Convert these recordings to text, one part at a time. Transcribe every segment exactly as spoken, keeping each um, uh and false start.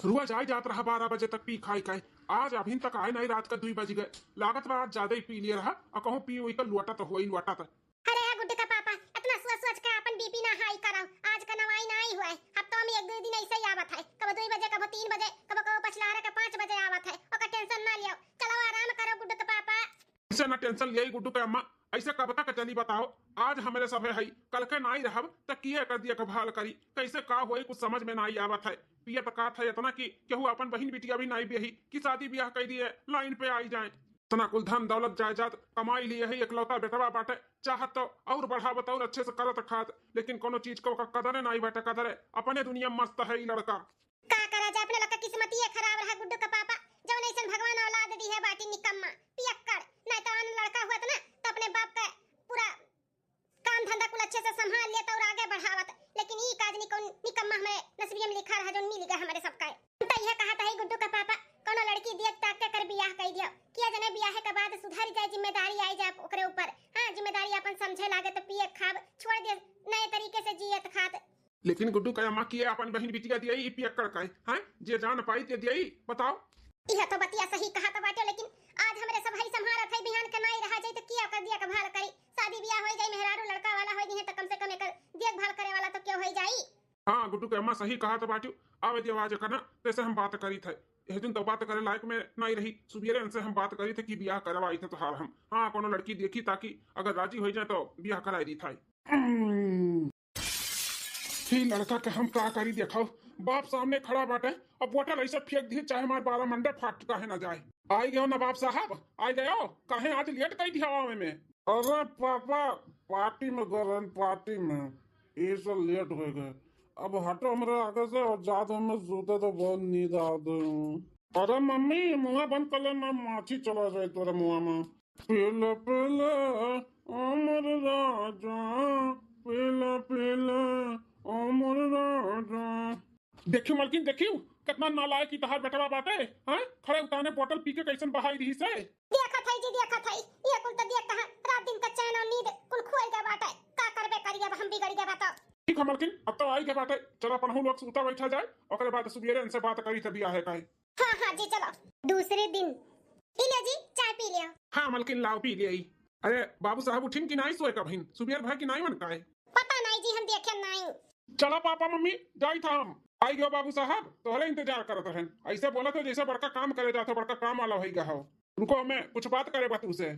रोज आइ जात रहा बारह बजे तक पी खाइ खाइ, आज अभिन तक आए नाहीं, रात का दुइ बजि गए। लागत बा आज ज्यादा ही पी लिहे रहा, अ कहूँ पी उइ का लोटत होई लोटत। अरे ए गुड्डू का पापा, एतना सोच सोच के आपन बीपी ना हाई कराओ। आज का नवाई नाहीं हुआ है, हफ्तवा में एक दुइ दिन अइसे ही आवत है, कबो दुइ बजे, कबो तीन बजे, कबो कबो पछलारे के पाँच बजे आवत है। ओकर टेंशन ना लियो, चलो आराम करो गुड्डू का पापा। अइसे ना टेंशन लियाई गुड्डू के अम्मा, अइसे कब तक चली बताओ? आज हमरे सभे हई, कल के नाहीं रहब त किए एकर देखभाल करी? कइसे का होई कुछ समझ में नाहीं आवत है। पियत खात है एतना कि केहू आपन बहिन बिटिया भी नाहीं बियाही कि सादी बियाह कइ दिए लाइन पे आइ जाए। एतना कुल धन दौलत जायदाद कमाइ लिहे है, एकलौता बेटवा बाटे, चाहत तउ अउर बढ़ावत अउर अच्छे से करत खात, लेकिन कउनो चीज क ओका कदरे नाहीं बाटे, कदरे। अपने दुनिया में मस्त है ई लड़का। का करा जाए, अपने लोग का किस्मतिये खराब रहा गुड्डू का पापा, जउन अइसन भगवान औलाद दिहे बाटी निकम्मा, पियक्कड़। नाहीं तउ आन लड़का हुअत ना तउ अपने बाप का पूरा काम धंधा कुल अच्छे से संभाल लेत अउर आगे बढ़ावत, लेकिन ई काज निकम्मा हमरे नसीबिये में लिखा रहा जउन मिलि गए हमरे सबका। हम त इहे कहत हई गुड्डू का पापा, कउनो लड़की देख ताक के कर बियाह कइ दियो, किया जने बियाह के बाद सुधरि जाए, जिम्मेदारी आइ जाए ओकरे ऊपर। हाँ, जिम्मेदारी आपन समझे लागे त पिए खाब छोड़ दे, नए तरीके से जियत खात। लेकिन गुड्डू का अम्मा किए आपन बहिन बिटिया दियाई ई पियक्कड़ का, हैं? जे जान पाई ते दियाई, बताओ। इहे तो बतिया सही कहत बाटे, लेकिन आज हमरे सब हई संभारत हई, बिहान के नाहीं रहा जाई त किया ओकर देखभाल करी? सादी बियाह होइ जाई, मेहरारू लड़का वाला होइ दिहे त कम से कम एकर देखभाल करे वाला तो केहू होइ जाई। हाँ, गुड्डू के अम्मा सही कहत बाटू, आवे दियो आज कना, तेसे हम बात करी थे। एह दिन तो बात करे लायक में नाहीं रही, सुबेरे इनसे हम बात करी थे कि बियाह करवाई थे तोहार हम। हाँ, कउनो लड़की देखी ताकि अगर राजी होइ जाए तो बियाह कराइ दी था। ही लड़का के हम का करी, देखो, बाप सामने खड़ा बाटे, अब बोतल अइसे फेंक दी, चाहे हमार बारह मंडे फाट काहे ना जाए। आइ गयो नवाब साहब, आइ गयो, काहे आज लेट कइ दिया आवे में? अरे पापा, पार्टी में गए रहन, पार्टी में, ये सब लेट होइ गए। अब हटो हमरे आगे से, अउर जात हमें सूते तो बहुत नींद आवत है। अरे मम्मी, मुँह बंद कर ले, ना माछी चला जाए तोरे मुँह में। पीला पीला अमर राजा, पीला पीला अमर राजा। देखियो मलकिन, देखियो, केतना नालायक ई तहार बेटवा बाटे, हैं? खड़े उताने बोतल पी के कइसन बहाइ दिहिस है। देखत हई जी, देखत हई, इहे कुल त देख कहाँ रात दिन का चैन अउर नींद कुल खोइ गए बाटे। का करबे करी, अब हम बिगड़ि गए बा त। ठीक है मलकिन, अब तो आइ गए बाटे, चला अपनहू लोग सूता बइठा जाए, ओकरे बाद सुबेरे इनसे बात करी थे बियाहे काहे। हाँ, हाँ जी, चलो। दूसरे दिन। ई ले जी, चाय पी लियो। हाँ मलकिन, लाओ पी लियो। अरे बाबू साहब उठिन कि नाहीं सोए का भइन? सुबेर भा कि नाहीं मन का है? पता नाहीं जी, हम देखे नाहीं। चला पापा मम्मी, जाई था हम। आइ गयो बाबू साहब, तोहरे इंतजार करत रहन। अइसे बोलत हो जइसे बड़का काम करे जात हो, बड़का काम वाला होइ गया हो। रुको, हमें कुछ बात करे बा तुमसे।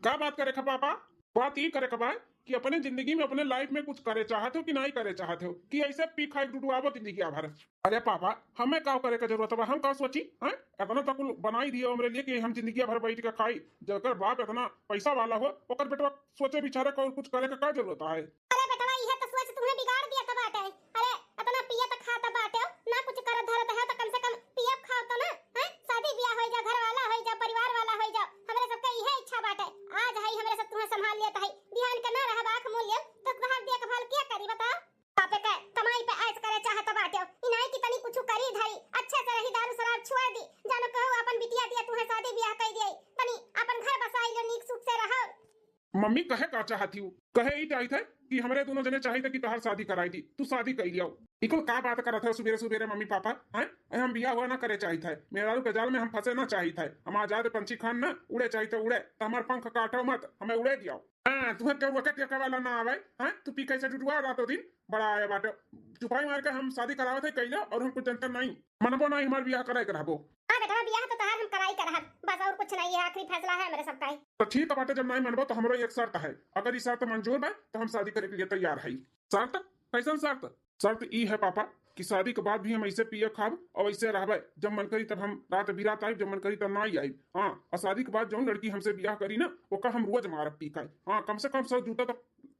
का बात करे खा पापा? बात ई करे के बा कि अपने जिंदगी में, अपने लाइफ में कुछ करे चाहत हो कि नाहीं करे चाहत हो, कि अइसे पी खाइ डुडुआबो जिंदगी भर? अरे पापा, हमें का करे के जरूरत बा? हम का सोची, हैं? एतना तो कुल बनाइ दियो हमरे लिए कि हम जिंदगी भर बइठ के खाई। जेकर बाप एतना पइसा वाला हो, ओकर बेटवा सोचे बिचारे का अउर कुछ करे के का जरूरत है? अरे बेटवा, इहे तो सोच तुम्हें बिगाड़ दिया त बाटे। अरे एतना पियत खात बाटे, ना कुछ करत धरत है तो कम से कम पियब खाओ तो ना, हैं? सादी बियाह होइ जा, घर वाला होइ जा, परिवार वाला होइ जा, हमरे सबके इहे इच्छा बाटे। आज हई हमरे सब तुम्हें संभाल लेत हई, बिहान के ना रहब आँख मूंद लेब तो तोहार देखभाल के करी बताओ? बापे के कमाई पे ऐश करे चाहत बाटे, ई नाहीं कि तनी कुछ करी धरी, अच्छे से रही, दारू शराब छोड़ दी, जानो केहू अपन बिटिया दिया तुम्हें सादी बियाह कइ दिया, तनी अपन घर बसाइ लो, नीक सुख से रहो। मम्मी कहे का चाहत ही? कहे ई चाहत है कि हमरे दुनो जने चाहित है कि तोहार सादी कराइ दी, तू सादी कइ लियो। ई कुल का बात करत है सुबेरे सुबेरे मम्मी पापा, हैं? हम बियाह हुआ ना करे चाहित है, मेहरारू के जाल में हम फंसे ना चाहित है, हम आजाद पंछी खान ना उड़े चाहित है, उड़े, त हमार पंख काटो मत, हमें उड़े दियो। हाँ, तुहें केहू रोके टेके वाला ना आवे, हैं? तू पी कैसे डुडुआ रातों दिन बड़ा आया बाटे। चुपाई मार के हम सादी करावत है कइला अउर हम कुछ जनता नाहीं। मनबो नाहीं, हमार बियाह कराइ के रहबो। हाँ बेटवा, बियाह तो तोहार हम कराइ के रहब, बस अउर कुछ नाहीं है, आखिरी फैसला है हमरे सबका ही। तो ठीक है बाटे, जब नाहीं मनबो तो हमरो एक शर्त है, अगर ई शर्त मंजूर बा तो हम सादी करे के लिए तैयार है। शर्त? कइसन शर्त? शर्त ई है पापा कि सादी के बाद भी हम अइसे पिए खाब अउर अइसे रहबे, जब मन करी तब हम रात बिरात आइब, जब मन करी तब नाहीं आइब। हाँ, अउर सादी के बाद जउन लड़की हमसे बियाह करी ना, ओका हम रोज मारब पी के। हाँ, कम से कम सौ जूता तो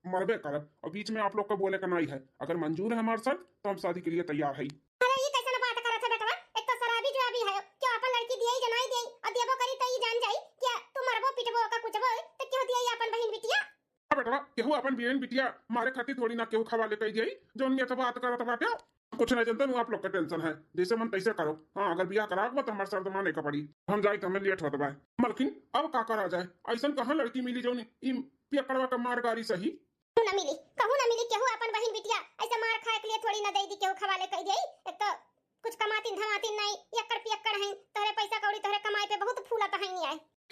मरबे करब। अउर बीच में आप लोग का बोले का नाहीं है। अगर मंजूर है हमार शर्त तो हम सादी के लिए तैयार है। अरे ई कइसन बात करत है बेटवा, एक तो शराबी जुआबी है, केहू अपन लड़की दियई जनाई दियई अउर देबो करी त ई जान जाई कि तू मरबो पिटबो ओका कुचबो त केहू दियई अपन बहिन बिटिया। हाँ बेटवा, केहू अपन बहिन बिटिया मारे खातिर थोड़ी ना केहू खवाले कइ दियई, जउन ये तो बात करत बाटे। कुछ नाहीं जनता नू, आप लोग का टेंशन है, जइसे मन तइसे करो। हाँ, अगर बियाह करावे के बा तो हमार शर्त माने का पड़ी। हम जाई तो हमें लेट होत बा। मलकिन, अब का करा जाए? अइसन कहाँ लड़की मिली जउन ई पियक्कड़वा का मार गारी सही? कहूँ ना मिली, कहूँ ना मिली, केहू अपन बहिन बिटिया अइसे मार खाए के लिए थोड़ी ना दइ दी, केहू खवाले कइ दियई। एक तो कुछ कमातिन धमातिन नाहीं,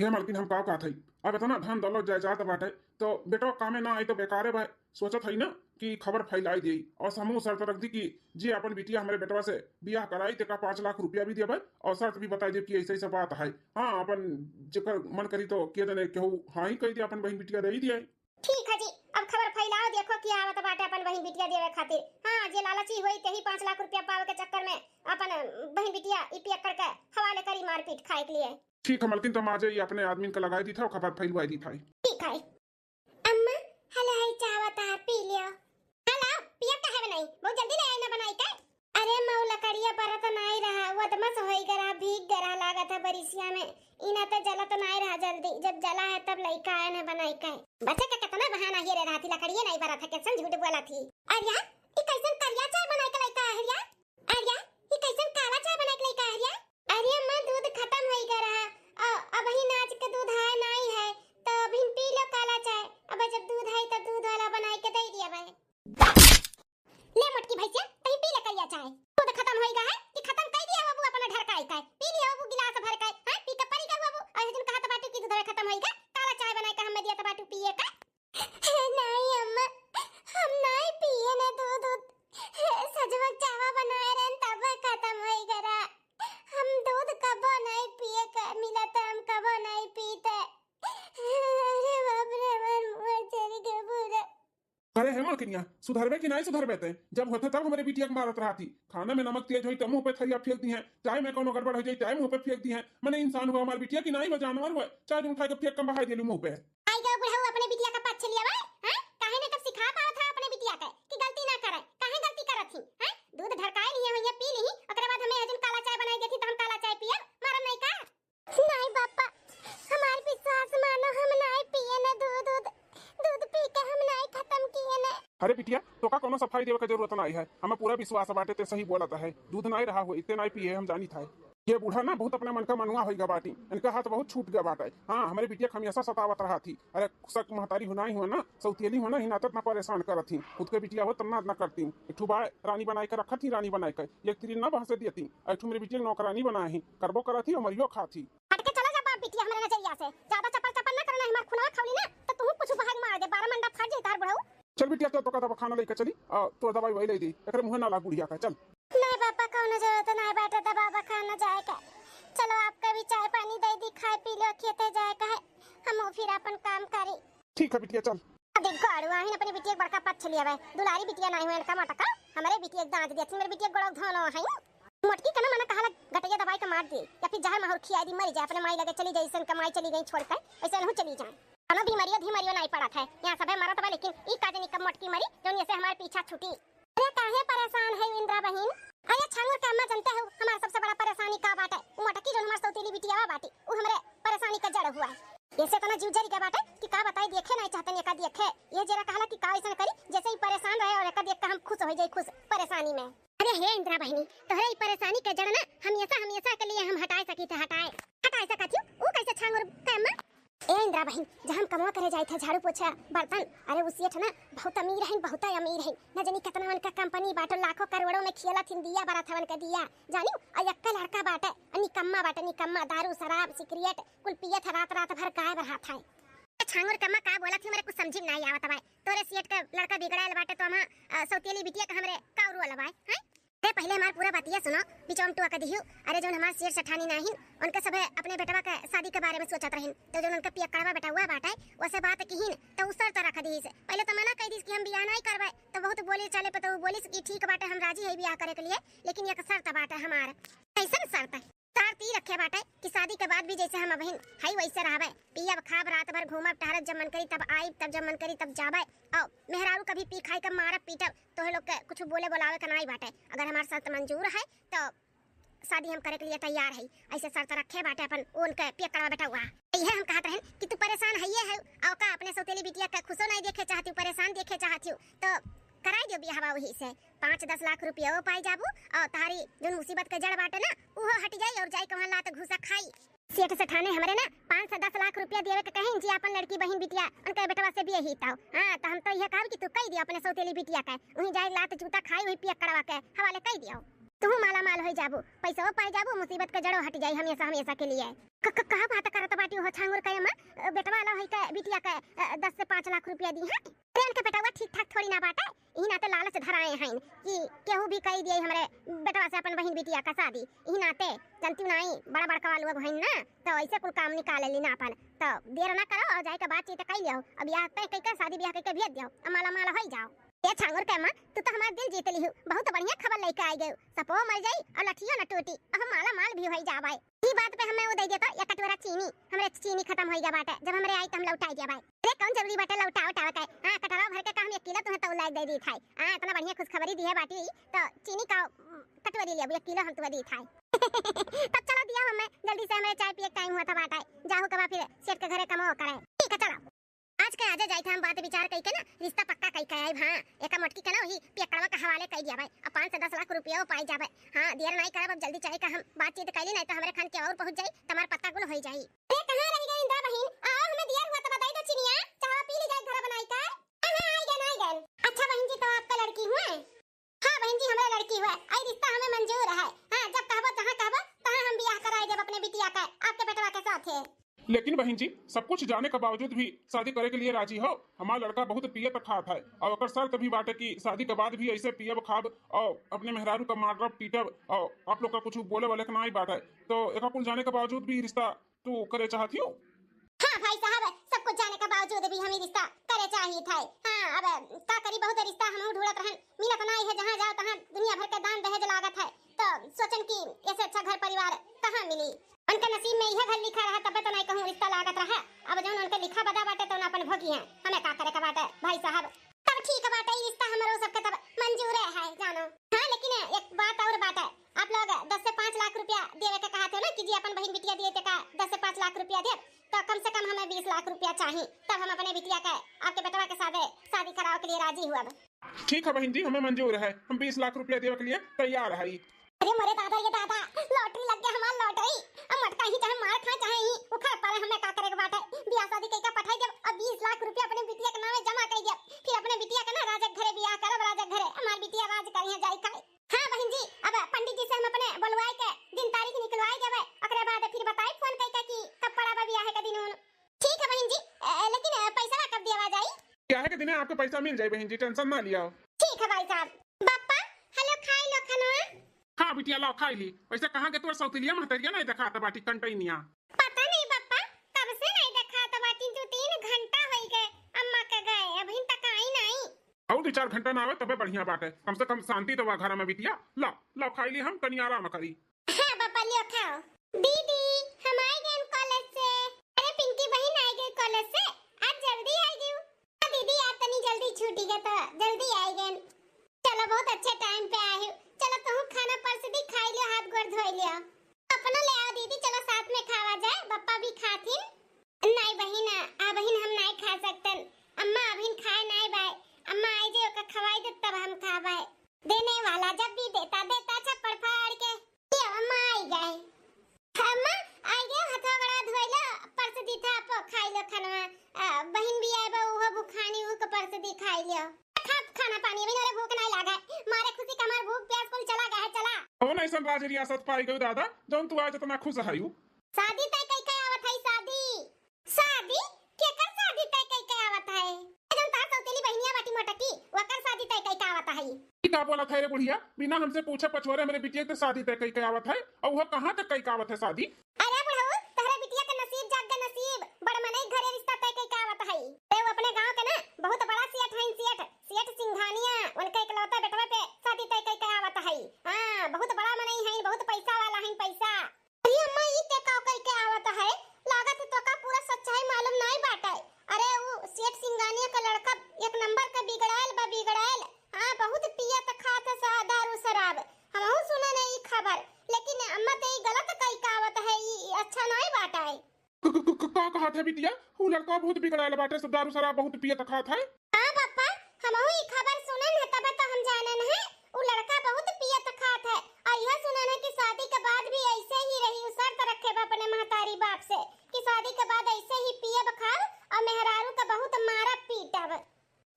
हे मालकिन, हम का कहत हई, अब इतना धन दौलत जायदाद बाटे, तो बेटवा कामे ना आई तो बेकारे बा। सोचत हई ना कि खबर फैलाई देई, और हमहू शर्त रख दी कि जे अपन बिटिया हमरे बेटवा से बियाह कराई, तेका पाँच लाख रुपया भी देबे, और शर्त भी बताई देब कि ऐसे ऐसे बात है। हाँ, अपन जेकर मन करी तो के जने केहू हाँ ही कह दे, अपन बहिन बिटिया दे ही दिए। ठीक है जी, अब खबर फैलाओ, देखो के आवत बाटे अपन बहिन बिटिया देवे खातिर। हाँ, जे लालची होई, तेही पाँच लाख रुपया पावे के चक्कर में अपन बहिन बिटिया ई पियक्कड़ के हवाले करी मारपीट खाए के लिए। ठीक है मलकिन, तो हम आ जाई, अपने आदमी का लगाई दी था, खबर फैलवाई दी था। ठीक है। अम्मा, हले हई चाह बता, पी लियो। हेलो, पिया काहे बनाई? बहुत जल्दी ले आई ना बनाई के। अरे मऊ, लकड़िया बरत नाई रहा, वदमस होई गरा, भीग गरा लागत है बरिसिया में। इना ते जलत नाई रहा जल्दी, जब जला है तब लइका आए न बनाई के। बच्चे के कितना बहाना ही रे रहती, लकड़िया नाई बरत है, कैसन झूठ बोला थी। अरिया, ई कैसन करिया चाय बनाई के लइका है अरिया? अरिया, ई कैसन काला चाय बनाई के लइका है अरिया? अरे अम्मा, दूध खत्म होई गया रहा, अ, अबहिन आज के दूध है नाई है, तो अबहिन पी लो काला चाय। अब जब दूध है तो दूध वाला बनाई के दे दिया भाई। ले मोटकी भैंसिया, तहीं पी ले करिया चाय। दूध खत्म होई गा है कि खत्म कर दिया बाबू अपना ढरकाई का? पी लिया बाबू गिलास भर के, हाँ, पी के परी गा बाबू। और जिन कहत बाटू कि दूध खत्म होई गा, काला चाय बनाई के हमें दिया तो बाटू पिए का। नहीं अम्मा, हम नहीं पिए ने दूध, दूध। सजवा चावा बनाए रहन तब खत्म होई गरा। हम दूध कबो नहीं पिए के मिला तो हम कबो नहीं पीते। अरे बाप रे, हमार मुंह चल गया पूरा। अरे हे मलकिनिया, सुधरबे कि नहीं सुधरबे ते? जब होते तब हमरे बिटिया के मारत रहती। खाना में नमक तेज होई त मुंह पे थरिया फेंक दी है, चाय में कोनो गड़बड़ हो जाई चाय मुंह पे फेंक दी है। मने इंसान हुआ हमार बिटिया की नहीं, वो जानवर हुआ, चाय उठा के फेंक के बहाई देलू मुंह पे। आई गयो बुढ़ऊ अपने बिटिया का पक्ष लिया बा, हैं? काहे ने कब सिखा पावत रहा अपने बिटिया के कि गलती ना करे, काहे गलती करत ही, हैं? दूध ढरकाए लिए हुई है, पी ली, ओकरे बाद हमें हजन काला चाय बनाई देती तो हम काला चाय पियब, मारब नहीं का? नहीं पापा, हमार विश्वास मानो, हम नहीं पिए न दूध, दूध, दूध पी के हम नहीं खत्म किए न। अरे बिटिया, तोका कोनो सफाई देवे के जरूरत नहीं है, हमें पूरा विश्वास बाटे ते सही बोलत है। दूध नहीं रहा हो, इतने नहीं पिए, हम जानी था। ये बूढ़ा ना बहुत अपने मन का मनुआ होइगा बाटी, इनका हाथ बहुत छूट गया बाटे। हाँ, हमरे बिटिया के हमेशा सतावत रहा थी। अरे सक महतारी हो नहीं हुआ ना, सौतेली हो ना, ही नातत ना परेशान करत थी। खुद के बिटिया हो तब ना, ना करती। एक ठू बाय रानी बनाए के रखत थी, रानी बनाए के एक तिरी ना बहसे दियती। एक ठू मेरे बिटिया के नौकरानी बनाए ही, करबो करत थी और मरियो खात थी। हट के चला जा बाप बिटिया हमरे नजरिया से, ज्यादा चपल चपल ना करना, हमार खुनवा खौली ना तो तू कुछ बहार मार दे, बारह मंडा फाट जाई तार बुढ़ऊ। चल बिटिया, चल तोका दवा खाना लेके चली, आ, तो दवाई वही ले दी, एकरे मुँह ना लाग बुढ़िया का, चल। नहीं पापा, कौनो जरूरत नहीं बाटे दवा बखाना जाए के। चलो, आपका भी चाय पानी दे दी, खाए पी लो, खेते जाए का है, हम फिर अपन काम करी। ठीक है बिटिया, चल। देख गड़ुआ हिन अपने बिटिया के बड़का पक्ष लिया बे, दुलारी बिटिया नहीं हुए इनका मटका, हमरे बिटिया के दांत दिया, मेरे बिटिया के गोड़ा धोनो है। मोटकी के ना मना कहाला गटैया दबाई के मार दे, या फिर जहर माहुर खिया दी, मर जाए, अपने माई लगे चली जाए, ऐसन कमाई चली गई छोड़ के, ऐसे नहीं चली जाए। कोनो बीमारियो धीमारियो नहीं पड़त है, यहाँ सबे मरत बा, लेकिन ई का जनी कब मोटकी मरी, जौन ऐसे हमारे पीछा छूटी। अरे काहे परेशान है इंदिरा बहिन? अरे छांगुर के अम्मा, जानते हो हमार सबसे बड़ा परेशानी का बाटे? उ मोटकी जौन हमार सौतीली बिटियावा बाटी, उ हमरे परेशानी का जड़ हुआ है। ऐसे इतना जीव जरी गया बाटे कि का बताई, देखे नहीं चाहते, एका देखे। ये जरा कहला कि का ऐसन करी, जैसे ही परेशान रहे और एका देख के हम खुश हो जाई, खुश परेशानी में। अरे हे इंदिरा बहिनी, तोहरे ई परेशानी के जड़ ना हमेशा, हमेशा के लिए हम हटाए सकी थे, हटाए, हटाए सका थी। उ कैसे छांगुर के अम्मा? ए इंदिरा बहिन, जहाँ हम कमवा करे जाए थे, झाड़ू पोछा, बर्तन, अरे उ सेठ ना बहुत अमीर है, बहुत अमीर है, न जानी कितना उनका कंपनी बाटो, लाखों करोड़ों में खेला थिन, दिया बरत है उनका दिया, जानी, और यक्का लड़का बाटे, निकम्मा बाटे, निकम्मा, दारू, शराब, सिगरेट, कुल पियत है, रात, रात भर गायब रहत है। ए छांगुर के अम्मा का बोलत ही, हमरे कुछ समझी में नहीं आवत बाय। तोरे सेठ के लड़का बिगड़ायल बाटे तो हम, अ, सौतेली बिटिया के हमरे का उरुअल बाय, हैं? अरे पहले हमार पूरा बतिया सुनो, बिचौम टुआ के दिहियो। अरे जौन हमार सेठ सेठानी नाहिन, उनके सभे अपने बेटवा के शादी के बारे में सोचत रहिन, तो जौन उनके पियक्कड़वा बेटवा बाटे, वैसे बात किहिन, तो उ शर्त रख दीस। पहले तो मना कह दीस कि हम बियाह नहीं करबे, तो बहुत बोले चले पे तो उ बोलिस कि ठीक बाटे, हम राजी है बियाह करे के लिए, लेकिन एक शर्त बाटे हमार। कैसन शर्त? शर्त ई रखे बाटे कि शादी के बाद भी जैसे हम अबहिन हई वैसे रहबे, पियब खाब, रात भर घूमब टहरब, जब मन करी तब आइब, तब जब मन करी तब जाबे, और मेहरारू कभी पी खाई के मारब पीटब, तोहे लोग के कुछ बोले बोलावे के नाई बाटे। अगर हमार शर्त मंजूर है तो शादी हम करे के लिए तैयार है, ऐसे शर्त रखे बाटे अपन उनके पियक्कड़वा बेटवा। इहे हम कहत रहन कि तू परेशान हइये है, और का अपने सौतेली बिटिया के खुशो नहीं देखे चाहती हो, परेशान देखे चाहती हो, तो कराई दियो बियाहवा वही से। पाँच दस लाख रुपया वो पाई जाबू, और तारी जौन मुसीबत के जड़ बाटे ना, उहो हट जाई और जाई के वहाँ लात घूसा खाई। सेठ सेठाने हमरे ना पाँच से दस लाख रुपया देवे के कहिन जी, अपन लड़की बहिन बिटिया उनके बेटवा से बियाही ताओ। हाँ, तो हम तो यह कहब कि तू कही दियो अपने सौतेली बिटिया के, वहीं जाए लात जूता खाई, वहीं पियक्कड़वा के हवाले कही दियो। तुहू माला माल होइ जाबू, पैसो पाइ जाबू, मुसीबत के जड़ो हटि जाई हमेसा हमेसा के लिए। क-, क-, का बात करत बाटी हो छांगुर के अम्मा? अ, बेटवा ला है के बिटिया के, अ, दस से पाँच लाख रुपया दी है। अरे उनके बेटवा ठीक ठाक थोड़ी ना बाटे, इही नाते लालच धराए हैं कि केहू भी कहि दिए हमरे बेटवा से अपन बहिन बिटिया का शादी। इही नाते जनती नाई बड़ा बड़का लोग हैं ना, तो ऐसे कुल काम निकाल ली ना अपन। तो देर ना करो और जाए के बातचीत कइ लियो। अब या तय कइ के शादी ब्याह कइ के भेज दियो, अब माला माल होइ जाओ। ए छांगुर के अम्मा, तू तो हमार दिल जीत लिहू, बहुत बढ़िया खबर लेके आइ गयू। सपो मर जाई और लठियो न टूटी, अब हम माला माल भी होइ जाबै। ई बात पे हमें वो दे देता या कटोरा चीनी, हमरे चीनी खत्म होइ गया बाटे, जब हमरे आई तो हम लौटाइ दिया भाई। अरे कौन जरूरी बाटे लौटा उठावे के? हाँ, कटोरा भर के का हम एक किलो तुम्हें तौल लायक दे दी थाई। हाँ, इतना बढ़िया खुशखबरी दी है बाटी, तो चीनी का, उम, कटोरी लिया, एक किलो हम तुम्हें दी थाई। तब चलो दिया हमें, जल्दी से हमरे चाय पिए के टाइम हुआ था बाटे, जाहू के बाद फिर सेठ के घरे कमो करे। ठीक है, चलो। आज के आजे जाइत हम बात विचार कइ के ना रिश्ता पक्का कइ के आइब। हाँ, एका मोटकी के ना वही पियकड़वा के हवाले कइ दिया भाई। अब पाँच से दस लाख रुपया पाइ जाबे। हाँ, देर नाई करब, अब जल्दी चाय का हम बातचीत कइली, नाई तो हमरे खान के और पहुँच जाई, तमार पत्ता गुल होइ जाई। अरे कहाँ रहि गई इंदिरा बहिन? आओ, हमें दियर हुआ तो बताइ दो चिनिया, चाह पी ली जाए घर बनाई का। हाँ, हाँ, आई गन, आई गन। अच्छा बहिन जी, तो आपका लड़की हुआ है? हाँ बहिन जी, हमरे लड़की हुआ है, आई रिश्ता हमें मंजूर है। हाँ, जब कहबो, जहाँ कहबो, तहाँ हम बियाह कराइ देब अपने बिटिया का, आपके बेटवा के साथ है। लेकिन बहिन जी, सब कुछ जाने के बावजूद भी शादी करे के लिए राजी हो? हमार लड़का बहुत पियत खात है और ओकर शर्त भी बाटे कि शादी के बाद भी ऐसे पियब खाब और अपने मेहरारू का मारब पीटब और आप लोग का कुछ बोले वाले के नाई बाटे, तो एका कुल जाने के बावजूद भी रिश्ता तू करे चाहत हो? हाँ भाई साहब, सब कुछ जाने के बावजूद भी हम ई रिश्ता करे चाहित है। हाँ, अब का करी, बहुत रिश्ता हमहू ढूंढत रहन, मिलत नाई है, जहाँ जाओ तहाँ दुनिया भर के दान दहेज लागत है, तो सोचन कि ऐसे अच्छा घर परिवार कहाँ मिली। उनके नसीब में यह घर लिखा रहा, तबे तो नाई कहूँ रिश्ता लागत रहा। अब जौन उनके लिखा बदा बाटे, तौन अपन भोगी हैं, हमें का करे के बाटे भाई साहब। तब ठीक बाटे, ई रिश्ता हमरो सबके तब मंजूरे है जानो। हाँ, लेकिन एक बात और बाटे, आप लोग दस से पाँच लाख रुपया देवे के कहत हो ना कि जी अपन बहिन बिटिया दिए तेका दस से पाँच लाख रुपया दे, तो कम से कम हमें बीस लाख रुपया चाही, तब हम अपने बिटिया के आपके बेटवा के साथे शादी करावे के लिए राजी हुआ। ठीक है बहिन जी, हमें मंजूर है, हम बीस लाख रुपया देवे के लिए तैयार है। अरे मोरे दादा, ये दादा, लॉटरी लग गया हमार लॉटरी। अब मटका ही चाहे मार खाए, चाहे ही उखड़ पड़े, हमें का करे के बाटे। बियाह शादी कइके पठाई देब, अब बीस लाख रुपया अपने बिटिया के नामे जमा कर देब, फिर अपने बिटिया के ना राजा के घरे बियाह करब, राजा के घरे हमार बिटिया राज करिहे जाई खाए। हाँ बहिन जी, अब पंडित जी से हम अपने बोलवाए के दिन तारीख निकलवाए देबे, ओकरे बाद फिर बताई फोन कइके कि कब पड़ा बा बियाह के दिन उन। ठीक है बहिन जी, अ, लेकिन, अ, पैसा कब देवा जाई? बियाह के दिने आपके पैसा मिल जाई बहिन जी, टेंशन ना लिया। ठीक है भाई साहब। बप्पा, हेलो, खाई लो खानवा। हाँ बिटिया, लाओ खाई ली। वैसे कहाँ के तोर सौतिलिया महतरिया नहीं देखात बाटी कंटैनिया? पता नहीं बप्पा, कब से नहीं देखात बाटी, दो तीन घंटा होई गए अम्मा के गए, अभी तक आई नहीं। और दो चार घंटा ना आवे तबे बढ़िया बाटे, कम से कम शांति तो बा घर में बिटिया। लाओ, लाओ खाई ली, हम तनी आराम करी। हाँ बप्पा, लियो खाओ। दीदी, हम आई गए कॉलेज से। अरे पिंकी बहिन आई गई कॉलेज से, आज जल्दी आई गई। हाँ दीदी, आज तनी जल्दी छूटी गए तो जल्दी आई गए। चलो, बहुत अच्छे टाइम पे आए हो। चलो, तुम खाना परस दी, खाई लियो, हाथ गोड़ धोई लियो। अपनो ले आओ दीदी, चलो साथ में खावा जाए, बप्पा भी खाथिन। नहीं बहिन, अबहिन हम नहीं खा सकतन। अम्मा अबहिन खाए नहीं बाय। अम्मा आई जे ओका खवाई दे तब हम खाबाय। देने वाला जब भी देता, देता छप्पड़ फाड़ के। ये अम्मा आई गए। अम्मा आई गए, हथवा गोड़वा धोई लो, परस दी था आपो, खाई लो खानवा। आ, बहिन भी आए बा, उहो भुखानी, उहो के परस दी खाई लियो। खा खाना पानी, अभी नोरे भूख नहीं लागा है। मारे खुशी का हमार भूख प्यास कुल चला गया है, चला। कौन ऐसन राज रियासत पाई गयो दादा, जौन तू आज इतना खुश है? शादी तय कई के आवत है, शादी। शादी? केकर शादी तय कई के आवत है? ए, जौन तार सौतेली बहिनिया बाटी मोटकी, ओकर शादी तय कई के आवत है। ई का बोलत है रे बुढ़िया? बिना हमसे पूछे पछोरे हमरे बिटिया के शादी तय कई के आवत है, और वो कहाँ तक कई के आवत है शादी? अरे बुढ़ऊ, तोहरे बिटिया के नसीब जाग गए नसीब, बड़ मनई घरे रिश्ता तय कई के आवत है। अरे वो अपने गांव के ना बहुत बड़ा सेठ हैं, सेठ, सेठ सिंघानिया, उनके इकलौता बेटवा पे शादी तय कई के आवत है। हाँ, बहुत बड़ा मनई हैं, बहुत पैसा वाला हैं, पैसा। अरे अम्मा, ई ते का कई के आवत है? लागत है तोका पूरा सच्चाई मालूम नाई बाटे। अरे उ सेठ सिंगानिया का लड़का एक नंबर का बिगड़ायल बा, बिगड़ायल। हाँ, बहुत पियत खात सा दारू शराब। हमहू सुने नहीं ई खबर, लेकिन अम्मा ते ई गलत कई के आवत है, ई, ई अच्छा नाई बाटे। क-, क-, क-, क-, का कहत है बिटिया? उ लड़का बहुत बिगड़ायल बाटे, सब दारू शराब बहुत पियत खात है। हाँ पापा, हमहू ई खबर सुनन है, तबे तो हम जानन है। उ लड़का बहुत पियत खात है, और यह सुनन है कि शादी के बाद भी ऐसे ही रही। उ शर्त रखे बा अपने महतारी बाप से कि शादी के बाद ऐसे ही पियब खाब और मेहरारू के बहुत मारब पीटब।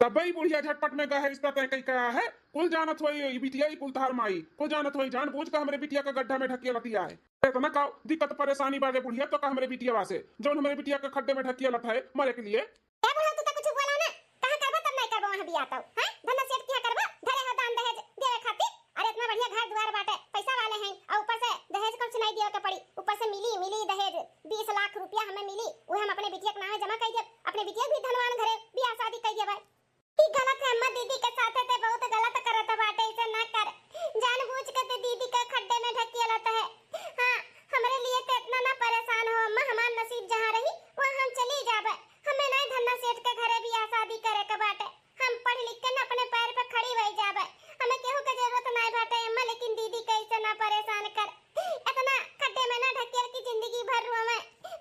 अबे ई बुढ़िया झटपट में गए है, रिश्ता तय कई का है? कुल जानत होई ई बिटिया, ई कुल तहार माई, कुल जानत होई, जानबूझ के हमरे बिटिया का गड्ढा में ढकिया लतिया है। इतना का दिक्कत परेशानी बाजे बुढ़िया तो का हमरे बिटिया से, जौन हमरे बिटिया का खड्डे में ढकिया लत है मरे के लिए? ए बुढ़ऊ, तू तो कुछ बोला ना, कहाँ करबो तब नहीं करबो वहाँ बियाह तो, हैं? धन्ना सेठ किया करबो, धरे हो दान दहेज देवे खातिर। अरे इतना बढ़िया घर दुआर बाटे, पैसा वाले हैं, और ऊपर से दहेज कुछ नहीं दियो के पड़ी, ऊपर से मिली, मिली दहेज, बीस लाख रुपया हमें मिली, वो हम अपने बिटिया के नामे जमा कर दिए, अपने बिटिया भी धनवान घरे बियाह शादी कर दिए। ई गलत है अम्मा, दीदी के साथे ते बहुत गलत करत बाटे, ऐसे ना कर, जानबूझ के ते दीदी के खड्डे में ढकेलत है। हाँ, हमरे लिए ते इतना ना परेशान हो अम्मा, हमार नसीब जहाँ रही वहाँ हम चली जाबे। हमें नहीं धन्ना सेठ के घरे बियाह शादी करे के बाटे, हम पढ़ लिख के ना अपने पैर पे खड़ी हो जाबे, हमें केहू के जरूरत नहीं बाटे अम्मा, लेकिन दीदी के ऐसे ना परेशान कर, इतना खड्डे में ना ढकेल की जिंदगी भर रोवे,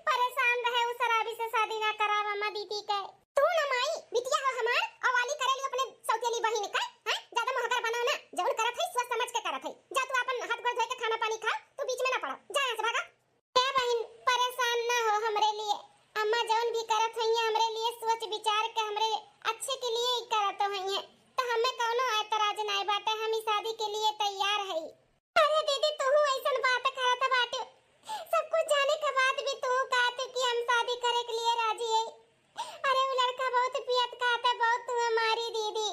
परेशान रहे, उस शराबी से शादी ना कराव अम्मा दीदी के। तू ना माई, बिटिया हो हमार, अवाली करेली अपने सौतेली बहिन का, हैं? ज्यादा मोहगर बनाओ ना, जौन करत है सोच समझ के करत है। जा तू अपन हाथ गोड़ धोए के खाना पानी खा, तू बीच में ना पड़ो, जा यहाँ से भागा। ए बहिन, परेशान ना हो हमरे लिए, अम्मा जौन भी करत होइए हमरे लिए सोच विचार के हमरे अच्छे के लिए ही करत होइए, तो हमें कौनो एतराज नाय बाटे, हम ई शादी के लिए तैयार हई। अरे दीदी, तू ऐसन बात करत बाटे, सब कुछ जाने के बाद भी तू कहत कि हम शादी करे के लिए राजी है। अरे वो लड़का बहुत पियत खात है, बहुत तुम्हें मारी दीदी।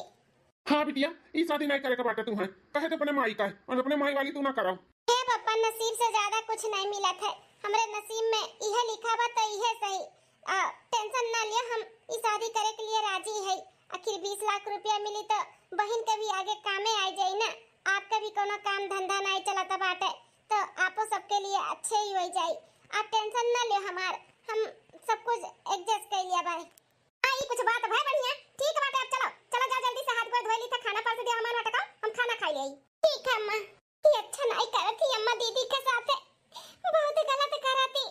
हाँ बिटिया, ई शादी नहीं करे के बाटे तुम्हें, कहे तो अपने माई का है, और अपने माई वाली तू ना कराओ। हे पप्पा, नसीब से ज्यादा कुछ नहीं मिलत है, हमरे नसीब में इहे लिखा बा तो इहे सही। आ, टेंशन ना लियो, हम ई शादी करे के लिए राजी है। आखिर बीस लाख रुपया मिली तो बहिन के भी आगे कामे आ जाई ना, आपके भी कोनो काम धंधा नहीं चलत बाटे, तो आपो सबके लिए अच्छे ही हो जाई। आप टेंशन ना लियो हमार, हम सब कुछ एडजस्ट कर लिया भाई। हाँ, ई कुछ बात भाई बढ़िया। ठीक बाटे, अब चलो, चलो जाओ जल्दी से हाथ गोड़ धोए ली था, खाना परस दिया हमार नाटक, हम खाना खाई ले। ठीक है अम्मा। ये अच्छा नहीं करत ही अम्मा दीदी के साथ, बहुत गलत करत ही।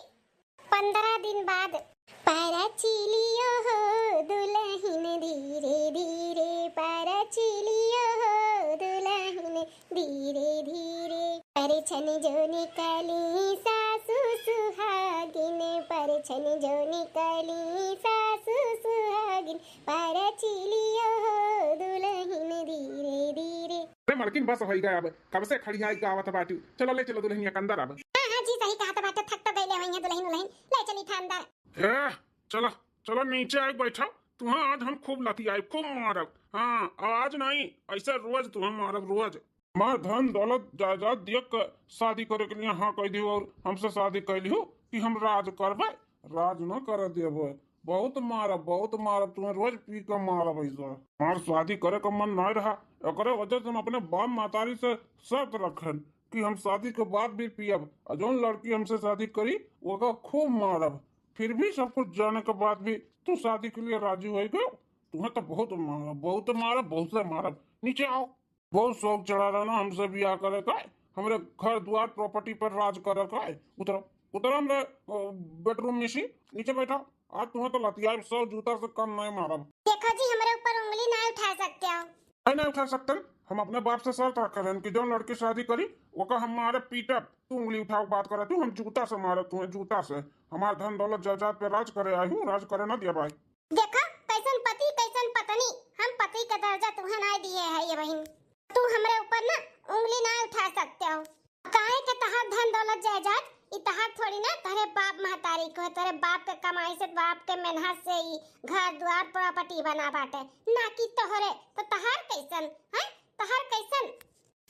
पंद्रह दिन बाद। परचिलियो हो दुलहिन धीरे धीरे, परचिलियो हो दुलहिन धीरे धीरे। परछन जो निकली सासु सुहागिन, परछन जो निकली सासु सुहागिन, परचिलियो हो दुलहिन धीरे धीरे। अरे मलकिन, बस होइ गया अब, कब से खड़ियाई गावत बाटू। चलो ले चलो दुलहिनिया के अंदर अब। हाँ, हाँ जी, सही कहत बाटे, थक तो गइले होइहें दुलहिन उलहिन। ले चली था अंदर। ए, चलो, चलो नीचे आइ बैठो। तुहाँ आज हम खूब लतियाइब, खूब मारब। हाँ, आज नहीं, ऐसे रोज तुहाँ मारब, रोज। हमार धन दौलत जायदाद देख के शादी करे के लिए हाँ कह दियो और हमसे शादी कह लियो कि हम राज करबे, राज न करे देबे। बहुत मारब, बहुत मारब, तुम्हें रोज पी के मारब ऐसा। हमार शादी करे का मन नहीं रहा, एकरे वजह से हम अपने बाप महतारी से शर्त रखन कि हम शादी के बाद भी पियब, और जौन लड़की हमसे शादी करी ओका खूब मारब। फिर भी सब कुछ जाने के बाद भी तू शादी के लिए राजी हो गयो। तुम्हें तो बहुत मारब, बहुत मारब, बहुत से मारब। नीचे आओ। बहुत शौक चढ़ा रहा ना हमसे बियाह करे का, हमरे घर द्वार प्रॉपर्टी पर राज करे का। उतरो, उतरो हमरे, अ, बेडरूम में से, नीचे बैठो। आज तुम्हें तो लतियाइब, सौ जूता से कम नहीं मारब। देखो जी, हमरे ऊपर उंगली नहीं उठा सकते हो। नहीं, नहीं उठा सकते। हम अपने बाप से शर्त रखे रहन कि जौन लड़की शादी करी, ओका हम मारे पीटब। तू उंगली उठाओ, बात करे तू, हम जूता से मारब तुम्हें, जूता से। हमार धन दौलत जायदाद पे राज करे आई हूँ, राज करे ना दिया भाई। देखा, कैसन पति, कैसन पत्नी, हम पति का दर्जा तुहे ना दिए है ये बहिन। तू हमरे ऊपर ना उंगली ना उठा सकते हो। काहे के तहार धन दौलत जायदाद, ई तहार थोड़ी ना, तोहरे बाप महतारी को है, तोहरे बाप के कमाई से, बाप के मेहनत से ई घर द्वार प्रॉपर्टी बना बाटे, ना कि तोहरे। तो तहार कैसन, हैं? तहार कैसन?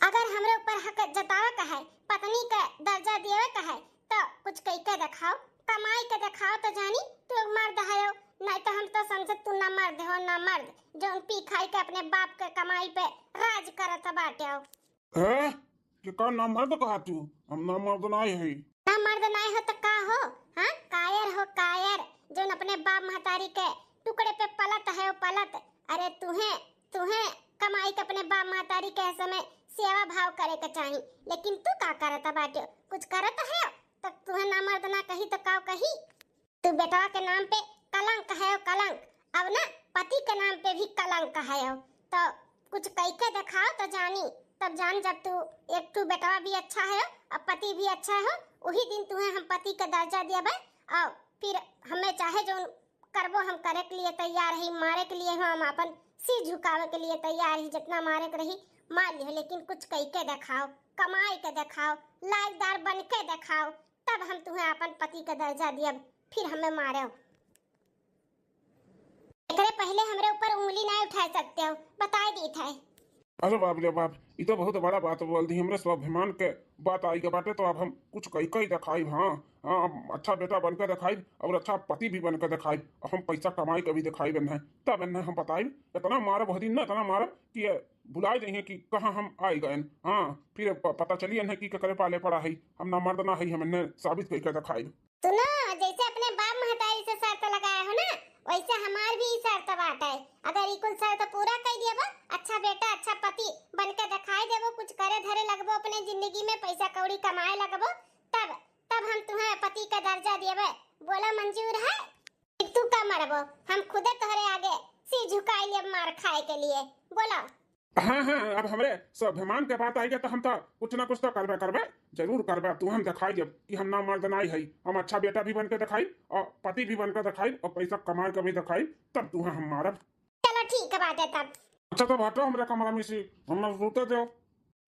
अगर हमरे ऊपर हक जतावे का है, पत्नी के दर्जा देवे का है, तो कुछ कई के देखाओ, कमाई के देखाओ तो जानी, तू एक मर्द हयो, नहीं तो हम तो समझे तू ना मर्द हो, ना मर्द, जौन पी खाई के अपने बाप के कमाई पे राज करत बाटे हो। हैं? के का ना मर्द कहा तू? हम ना मर्द नाय हई। ना मर्द नाय हो तो का हो? हाँ, कायर हो, कायर, जौन अपने बाप महतारी के टुकड़े पे पलत है, वो पलत। अरे तुहे, तुहे कमाई के अपने बाप महतारी के समय सेवा भाव करे के चाही, लेकिन तू का करत बाटे? कुछ करत है तो तुहे ना मर्द ना कही तो का कही? तू बेटवा के नाम पे कलंक है, कलंक। अब ना पति के नाम पे भी कलंक है। तो कुछ कई के देखाओ तो जानी, तब जान जब तू एक ठू बेटवा भी अच्छा है और पति भी अच्छा हो, वही दिन तुहे हम पति के दर्जा देबे। और फिर हमें चाहे जौन करबो हम करे के लिए तैयार है, मारे के लिए हो हम अपन सिर झुकावे के लिए तैयार ही, जितना मारे के रही मार लिहो, लेकिन कुछ कई के देखाओ, कमाई के देखाओ, लायकदार बन के देखाओ, तब हम तुम्हें अपन पति के दर्जा दियब, फिर हमें मारो। एकरे पहले हमरे ऊपर उंगली ना उठा सकते हो, बताए दी थे। अरे बाप रे बाप, ई तो बहुत बड़ा बात बोल दी, हमरे स्वाभिमान के बात आई के बाटे, तो अब हम कुछ कई कई देखाइब। हाँ, हाँ, हम अच्छा बेटा बन के देखाइब और अच्छा पति भी बन के देखाइब, और हम पैसा कमाई के भी देखाइब इन्हें, तब इन्हें हम बताइब, इतना मारब वह दिन ना, इतना मारब कि ये भुलाए जाइए कि कहाँ हम आई गए। हाँ, फिर प-, पता चली इन्हें कि केकरे पाले पड़ा है, हम ना मर्द ना है, हम इन्हें साबित करके देखाइब। सुनो, जैसे अपने बाप महतारी से शर्त लगाए हो ना, वैसे हमार भी ई शर्त बाटे। अगर ई कुल शर्त पूरा कर दियबो, अच्छा बेटा, अच्छा पति बन के दिखाई देबो, कुछ करे धरे लगबो, अपने जिंदगी में पैसा कौड़ी कमाए लगबो, तब, तब हम तुम्हें पति का दर्जा दियबे। बोला, मंजूर है? तू का मरबो, हम खुदे तोहरे आगे सिर झुकाई लेब मार खाए के लिए। बोला। हाँ, हाँ, अब हमरे स्वाभिमान के बात आई गया, तो हम तो कुछ ना कुछ तो करबे करबे, जरूर करबे। तू हम दिखाई देब कि हम ना मर्द नाई है, हम अच्छा बेटा भी बन के दिखाई और पति भी बन के दिखाई और पैसा कमा के भी दिखाई, तब तू हम मारब। चलो ठीक बाटे तब। अच्छा, तो हटो हमरे कमरा में से, हम ना सूते दो।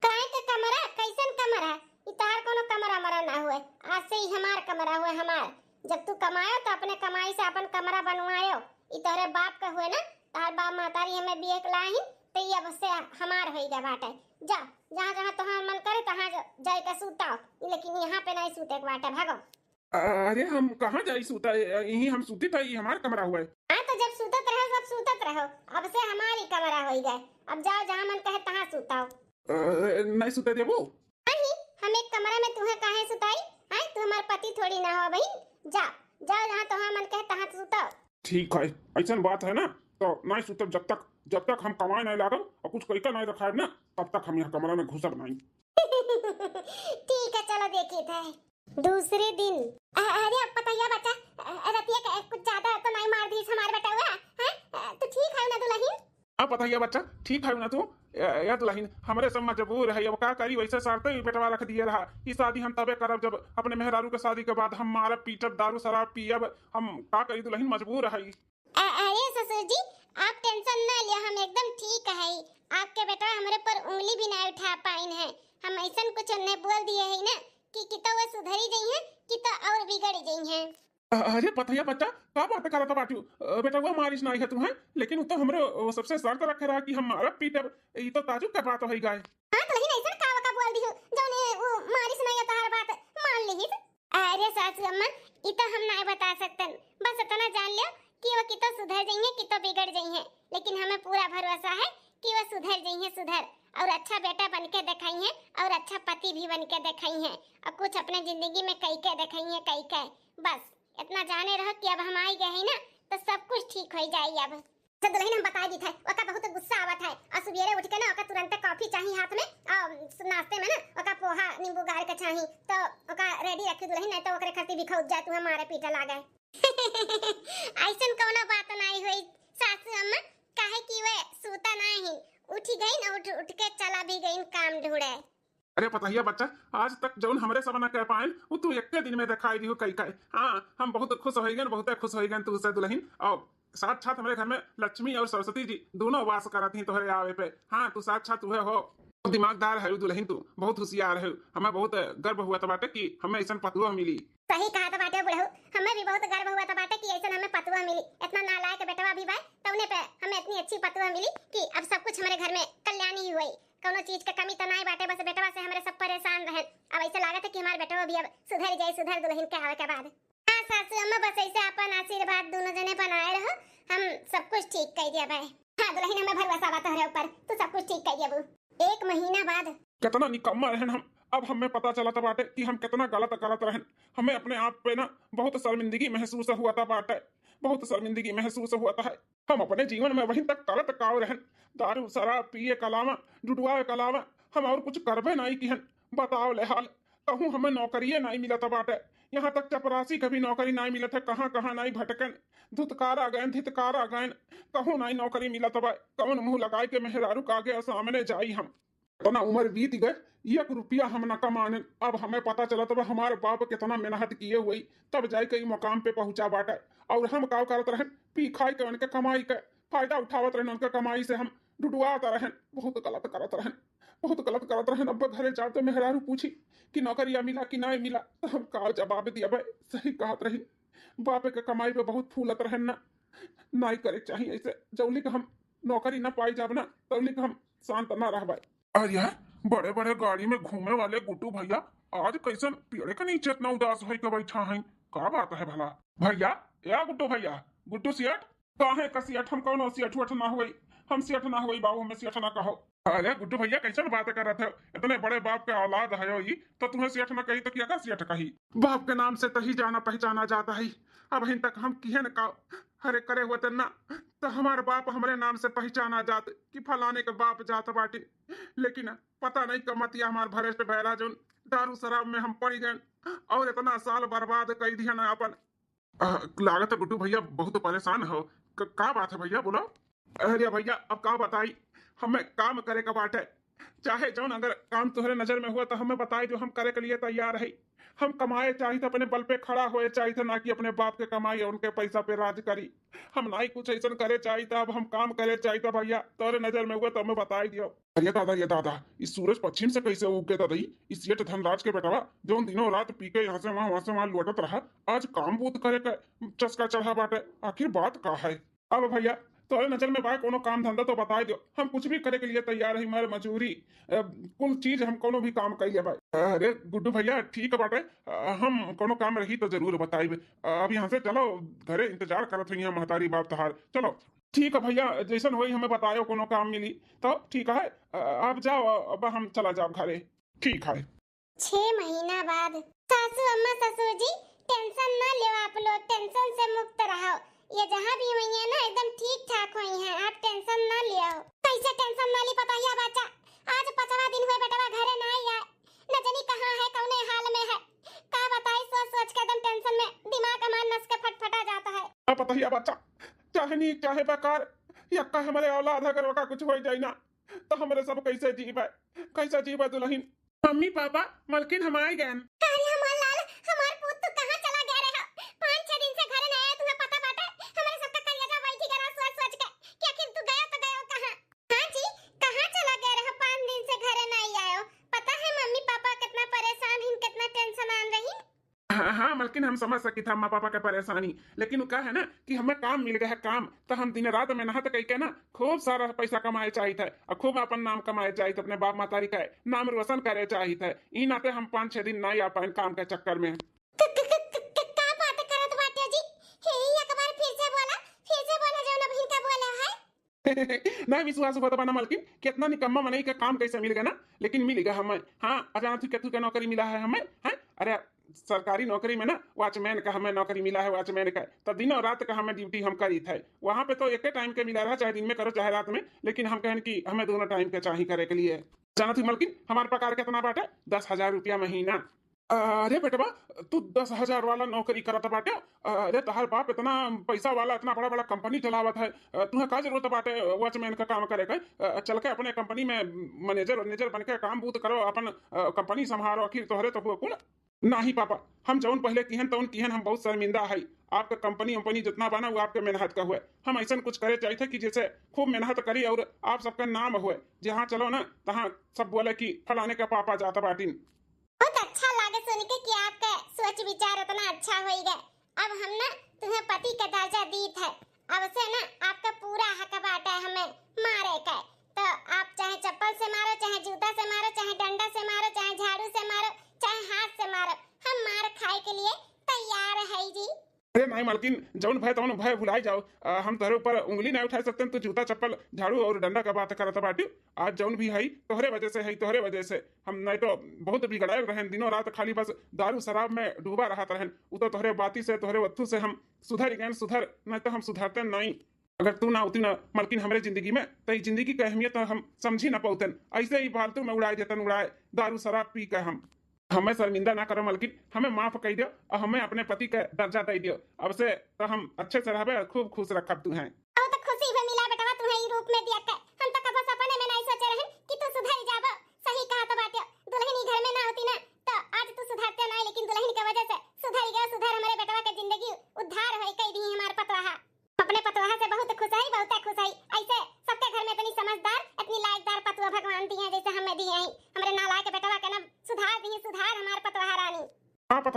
काहे के कमरा? कैसन कमरा? ई तोहार कोनो कमरा मरा ना हुए, आज से ही हमार कमरा हुए, हमार। जब तू कमायो तो अपने कमाई से अपन कमरा बनवायो। ई तोहरे बाप का हुए ना, तोहार बाप महतारी हमें बिये के लाहिन, तो ई अब से हमार होई गया बाटे। जा, जहाँ जहाँ तोहार मन करे तहाँ जा-, जाए के सूताओ, लेकिन यहाँ पे नहीं सूते के बाटे, भागो। अरे हम कहाँ जाई सूता, यहीं हम सूती था, ये हमार कमरा हुआ है। हाँ तो जब सूतत रहो सब सूतत रहो, अब से हमारी कमरा होई गए। अब जाओ जहाँ मन कहे तहाँ सूताओ। अ, नहीं सूते देबू? नहीं, हम एक कमरा में तुम्हें काहे सुताई? आए, तू हमार पति थोड़ी ना हो बहिन। जा, जाओ जहाँ तोहार मन कहे तहाँ सूताओ। ठीक है, ऐसन बात है ना, तो नहीं सूतब जब तक, जब तक हम कमाए नहीं लागब और कुछ कई का नहीं रखाएब ना, तब तक हम यहाँ कमरा में घुसब नहीं। ठीक है, चलो देखी थे। दूसरे दिन। अ-, अरे अब पतैया बच्चा, अ, रतिया के कुछ ज्यादा तो नहीं मार दीस हमार बेटवा, हैं? अ, तू ठीक है ना दुलहिन? अब पतैया बच्चा, ठीक है ना तू? ए, ए दुलहिन, हमरे सब मजबूर है, अब का करी, वैसे शर्ते ही बेटवा रख दिए रहा। ई शादी हम तबे करब जब अपने मेहरारू के शादी के बाद हम मारब पीटब दारू शराब पियब, हम का करी दुलहिन, मजबूर है। अ-, अरे ससुर जी, आप tension ना लियो, हम एकदम ठीक है। आपके बेटवा हमरे पर उंगली भी ना उठा पाइन है। हम ऐसन कुछ उन्हें बोल दिए है ना कि, कि तो वो सुधरी जइहें, कि तो और बिगड़ जइहें। अ-, अरे पतैया बच्चा, का बात करत बाटू? अ, बेटवा मारिस नाई है तुम्हें, लेकिन वो तो हमरे, वो सबसे शर्त रखे रहा कि हम मारब पीटब। ई तो ताजुब के बात होई गए। हाँ, तो लेकिन ऐसन का वका बोल दिहु, जौने वो मारिस नाई है तोहार बात मान लिहिस? अरे सासू अम्मा, ई तो हम नाय बता सकतन। बस इतना जान लियो कि वो कितो सुधर जइहें, कितो बिगड़ जइहें, लेकिन हमें पूरा भरोसा है कि वो सुधर जइहें, सुधर, और अच्छा बेटा बन के दिखाइहें और अच्छा पति भी बन के दिखाइहें और कुछ अपने जिंदगी में कई के दिखाइहें, कई के। बस इतना जाने रहो कि अब हम आई गए हैं ना, तो सब कुछ ठीक हो जाई अब। अच्छा दुलहिन, हम बताई दी थे, ओका बहुत गुस्सा आवत है और सुबेरे उठ के ना ओका तुरंते कॉफी चाही हाथ में और नाश्ते में ना ओका पोहा नींबू गार के चाही, तो ओका ready रखी दुलहिन, नहीं तो ओकरे खातिर भी खौज जाए, तू हमारे पीटे लागे। ऐसन कौनो बात नहीं हुई सासू अम्मा, काहे कि वे सूता नहीं, उठी गई ना, उठ, उठ के चला भी गई काम ढूंढे। अरे पतहिया बच्चा, आज तक जौन हमरे सब ना कह पाएन, वो तू एक्के दिन में दिखाई दिहु कई कई। हाँ, हम बहुत खुश होइगन, बहुते खुश होइगन तू से दुलहिन। और साक्षात हमरे घर में लक्ष्मी और सरस्वती जी दोनों वास करत ही तोहरे आवे पे। हाँ, तू साक्षात उहे हो। बहुत दिमागदार है दुलहिन, तू बहुत होशियार है। हमें बहुत गर्व हुआ था बाटे कि हमें ऐसन पतुआ मिली। सही कहा था बाटे बुढ़ऊ, हमें भी बहुत गर्व हुआ था बाटे कि ऐसन हमें पतुआ मिली। इतना नालायक बेटवा भी बाय, तौने पे हमें इतनी अच्छी पतुआ मिली कि अब सब कुछ हमरे घर में कल्याणी ही हुई। कौनो चीज के कमी तो नाई बाटे, बस बेटवा से हमरे सब परेशान रहन। अब ऐसे लागत है कि हमार बेटवा भी अब सुधर जाए, सुधर दुलहिन के आवे के बाद। हाँ सासू अम्मा, बस ऐसे अपन आशीर्वाद दोनों जने बनाए रहो, हम सब कुछ ठीक कर दिया भाई। हाँ दुलहिन, हमें भरोसा बा तोहरे ऊपर, तू सब कुछ ठीक कर दिया बू। एक महीना बाद। कितना निकम्मा रहन हम, अब हमें पता चलत बाटे कि हम कितना गलत करत रहन। हमें अपने आप पे ना बहुत शर्मिंदगी महसूस हुआ था बाटे, बहुत शर्मिंदगी महसूस हुआ था है। हम अपने जीवन में वहीं तक करत काव रहन, दारू शराब पिए के अलावा, डुडुआए के अलावा हम और कुछ करबे नहीं किहन। बताओ ले हाल, कहूँ हमें नौकरिये नहीं मिलत बाटे, यहाँ तक चपरासी के भी नौकरी नहीं मिलत है। कहाँ कहाँ नहीं भटकन, धुतकारा गयन, धितकारा गयन, कहूँ नहीं नौकरी मिलत बा। कौन मुँह लगाए के मेहरारू के आगे सामने जाई हम? इतना उम्र बीत गए, एक रुपया हम न कमाने। अब हमें पता चलत बा हमारे बाप कितना मेहनत किए हुई, तब जाए के ई मुकाम पे पहुँचा बाटे। और हम का करत रहन, पी खाए के उनके कमाई के, फायदा उठावत रहन, उनका कमाई से हम डुडुआत रहन, बहुत गलत करत रहन, बहुत गलत करत रहन। अब घरे जाब तो मेहरारू पूछी कि नौकरिया मिला कि नाहीं मिला, तो हम का जवाब दिया भाई? सही कहत रही, बाप के कमाई पे बहुत फूलत रहन ना, नाहीं करे चाहिए ऐसे। जौली का हम नौकरी ना पाई जाब ना, तौली का हम शांत ना रहबे। अरे यार, बड़े बड़े गाड़ी में घूमे वाले गुड्डू भैया आज कैसन पेड़ के नीचे इतना उदास होई के बैठा हैं? का बात है भला? भैया, या गुड्डू भैया, गुड्डू सेठ, काहे का सेठ? हम कौनो सेठ वेठ ना हुई, हम सेठ ना हुई बाबू, हमें सेठ ना कहो। अरे गुड्डू भैया, कैसन बात करत हो? इतने बड़े बाप के औलाद है ई, तो तुम्हें सेठ ना कही तो क्या का सेठ कही? बाप के नाम से तही जाना पहचाना जाता है। अबहिन तक हम किहे न का हरे करे होते ना, तो हमार बाप हमरे नाम से पहचाना जात कि फलाने के बाप जात बाटे। लेकिन पता नहीं कमतिया हमार भ्रष्ट भैला जोन दारू शराब में हम पड़ गए और इतना साल बर्बाद कर दिया ना अपन। अ, लागत है गुड्डू भैया बहुत परेशान हो। क-, का बात है भैया, बोलो। अरे भैया, अब का बताई, हमें काम करे का बाटे, चाहे जौन अगर काम तोहरे नजर में हुआ तो हमें बताई जो, हम करे के लिए तैयार है। हम कमाए चाहित, अपने बल पे खड़ा होए चाहित, ना कि अपने बाप के कमाई और उनके पैसा पे राज करी। हम नाई कुछ ऐसन करे चाहित, अब हम काम करे चाहित भैया, तोहरे नजर में हुआ तो हमें बताई दियो। अरे दादा, ये दादा, इस सूरज पश्चिम से कैसे उग गए दादा? इस सेठ धनराज के बेटवा, जौन दिनों रात पी के यहाँ से वहाँ, वहाँ से वहाँ लौटत रहा, आज काम बूत करे के चस्का चढ़ा बाटे। आखिर बात का है? अब भैया, तोहरे नजर में बा कोनो काम धंधा तो बताई दो, हम कुछ भी करे के लिए तैयार है, मर मजूरी, अ, कुल चीज हम कोनो भी काम कर लेबे। अरे गुड्डू भैया, ठीक बाटे, अ, हम कोनो काम रही तो जरूर बताइबे। अ, अब यहाँ से चलो, घरे इंतजार करत हुई हैं महतारी बाप तोहार। चलो ठीक है भैया, जैसन होई हमें बतायो, कोनो काम मिली तो ठीक है। अ, आप जाओ, अब हम चला जाब घरे। ठीक है। छह महीना बाद। सासू अम्मा, ससुर जी, टेंशन ना लेव आप लोग, टेंशन से मुक्त रहो। ये जहाँ भी हुई है ना, एकदम ठीक ठाक हुई है, आप टेंशन ना लियो। कैसे टेंशन ना ली पतोहिया बच्चा? आज पाँचवा दिन हुए बेटवा घरे ना आए, न जानी कहाँ है, कौने हाल में है। का बताई, सोच सोच के एकदम टेंशन में दिमाग हमार नस के फटफटा जाता है। अब पतोहिया बच्चा, चाहे नीक चाहे बेकार, यक्का हमरे औलाद है, अगर ओका कुछ हो जाई ना, तो हमरे सब कैसे जीबे, कैसे जीबे दुलहिन? मम्मी, पापा, मलकिन, हम आए गएन। अरे हमार लाल, हमार पूत, तू कहाँ चला गए रहे? पाँच छह दिन से घरे ना आए, तुम्हें पता बाटे? हमरे सबका कलिया बैठी गया सोच सोच के कि आखिर तू गयो तो गयो कहाँ? हाँ जी, कहाँ चला गए रहे? पाँच दिन से घरे ना आयो। पता है मम्मी पापा कितना परेशान हिन, कितना टेंशन आन रही। हाँ, हाँ, मलकिन, हम समझ सकित है अम्मा पापा के परेशानी, लेकिन वो का है ना कि हमें काम मिल गया है, काम, तो हम दिन रात मेहनत करके ना खूब सारा पैसा कमाए चाहित है और खूब अपन नाम कमाए चाहित, अपने बाप महतारी का नाम रोशन करे चाहित है। ई नाते हम पाँच छह दिन ना आ पाए काम के चक्कर में। क-, क-, क-, क-, क-, का बात करत बाटे जी? हे, एक बार फिर से बोला, फिर से बोला, जौन अबहिन का बोला है। नहीं विश्वास होत बा ना मलकिन, कितना निकम्मा मनई का काम कैसे मिल गया ना, लेकिन मिल गया हमें। हाँ, अजानत हूँ केथू के नौकरी मिला है हमें, हैं? अरे, सरकारी नौकरी में ना वॉचमैन का हमें नौकरी मिला है, वॉचमैन का। तो दिनों रात का हमें ड्यूटी हम करी थे। वहाँ पे तो एक टाइम के मिला रहा, चाहे दिन में करो चाहे रात में, लेकिन हम कहन कि हमें दोनों टाइम के चाही करे के लिए। जानत हूँ मलकिन, हमार पगार कितना बाटे? दस हजार रुपया महीना। अरे बेटवा, तू दस हजार वाला नौकरी करत बाटे। अरे तहार बाप इतना पैसा वाला, इतना बड़ा बड़ा कंपनी चलावत है, अ, तुहे का जरूरत बाटे वॉचमैन का काम करे के? अ, चल के अपने कंपनी में मैनेजर वैनेजर बन के काम बूत करो, अपन, अ, कंपनी संभारो, आखिर तोहरे तो हुआ कुल। नाही पापा, हम जौन पहले किहन तौन किहन, हम बहुत शर्मिंदा है। आपका कंपनी वंपनी जितना बना वो आपके मेहनत का हुए। हम ऐसन कुछ करे चाहिए थे कि जैसे खूब मेहनत करी और आप सबका नाम हुए, जहाँ चलो ना तहाँ सब बोले कि फलाने का पापा जाता बाटिन। बहुत अच्छा लागे सुन के कि आपका सोच विचार इतना अच्छा होई गए। अब हम ना तुम्हें पति का दर्जा दीत है, अब से ना आपका पूरा हक बाटे हमें मारे का। तो आप चाहे चप्पल से मारो, चाहे जूता से मारो, चाहे डंडा से मारो, चाहे झाड़ू से मारो, चाहे हाथ से मारो, हम मार खाए के लिए तैयार है जी। अरे नहीं मालकिन, जौन भय तौन भय भुलाई जाओ। अ, हम तोहरे ऊपर उंगली नहीं उठा सकते, तू जूता चप्पल झाड़ू और डंडा का बात करत बाटी। आज जौन भी है तोहरे वजह से है, तोहरे वजह से। हम नहीं तो बहुत बिगड़ायल रहन, दिनों रात खाली बस दारू शराब में डूबा रहत रहन। उ तो तोहरे बाती से, तोहरे वत्थू से हम सुधर गए, सुधर, नहीं तो हम सुधरते नहीं। अगर तू ना होती ना मलकिन हमरे जिंदगी में, तो ई जिंदगी के अहमियत हम समझी ना पौतन। ऐसे ही फालतू में उड़ाए देतन, उड़ाए दारू शराब पी के हम। हमें शर्मिंदा ना करो मलकिन, हमें माफ कर दो और हमें अपने पति के दर्जा दे दो। अब से तो हम अच्छे से रहबे और खूब खुश रखब तुहें। अब तो खुशी भी मिला बेटवा, तुहें ई रूप में दिया के। हम तो कबो सपने में नहीं सोचे रहन कि तू सुधर जाबो। सही कहा तो बात, दुल्हन ई घर में ना होती ना, तो आज तू सुधरते नहीं, लेकिन दुल्हन के वजह से सुधर गया, सुधर हमारे बेटवा के जिंदगी उद्धार होई, कह दी हमार पतवाहा। अपने पतवाहा से बहुत खुश है, बहुत खुश है।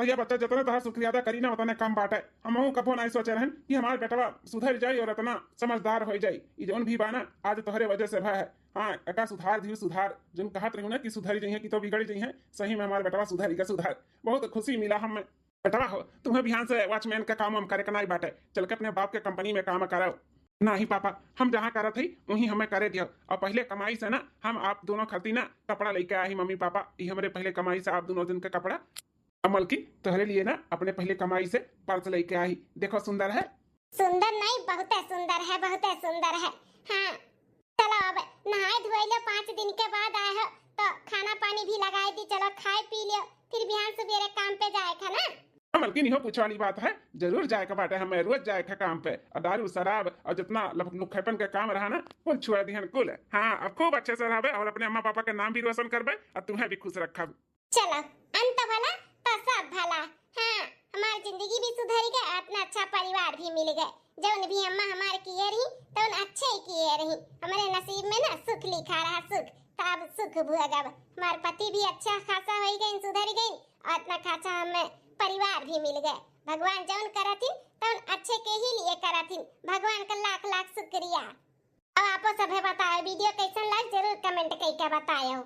ये बच्चा, जितना तोहार शुक्रिया अदा करी ना, उतने कम बाटे। हमहू कभो नाहीं सोचे रहन कि हमार बेटवा सुधर जाई और इतना समझदार होइ जाई। ई जौन भी बा ना, आज तोहरे वजह से भा है। हाँ, एका सुधार दिहू, सुधार। जौन कहत रही ना कि सुधर जइहे कि तो बिगड़ जइहे, सही में हमार बेटवा सुधर गए, सुधार। बहुत खुशी मिला हमें। बेटवा हो, तुम्हें बिहान से वॉचमैन का काम वाम करे के नाहीं बाटे, चल के अपने बाप के कंपनी में काम करो। नाहीं पापा, हम जहाँ करत हई वहीं हमें करे दियो। और पहले कमाई से ना हम आप दोनों खातिर ना कपड़ा लेके आए ही मम्मी पापा, ई हमरे पहले कमाई से आप दोनों जन के कपड़ा। अमल की, तोहरे लिए ना अपने पहले कमाई से पर्स लेके आई, देखो सुंदर है। सुंदर नहीं, बहुते सुंदर है, बहुते सुंदर है। हाँ, चलो अब नहाए धोए लो, पाँच दिन के बाद आए हो तो खाना पानी भी लगाए दी। चलो खाए पी लियो, फिर बिहान सुबेरे काम पे जाए का ना। हाँ मलकिन, इहो पूछे वाली बात है, जरूर जाए के बाटे, हमें रोज जाए के काम पे। और दारू शराब और जितना लफ-, लुक्खेपन के काम रहा ना, कुल छोड़ दिहन कुल। हाँ, अब खूब अच्छे से रहबे और अपने अम्मा पापा के नाम भी रोशन करबे और तुम्हें भी खुश रखब। चलो, अंत भला तो सब भला। हाँ, हमार जिंदगी भी सुधर गए, इतना अच्छा परिवार भी मिल गए। जौन भी अम्मा हमार किए रही, तौन अच्छे ही किए रही। हमारे नसीब में ना सुख लिखा रहा, सुख। तो अब सुख भोगब। हमार पति भी अच्छा खासा हो गए, सुधर गए, और इतना खासा हमें परिवार भी मिल गए। भगवान जौन करथिन, तौन अच्छे के ही लिए करथिन। भगवान का लाख लाख शुक्रिया। अब आपो सभे बताओ, वीडियो कैसन लग, जरूर कमेंट करके बताओ।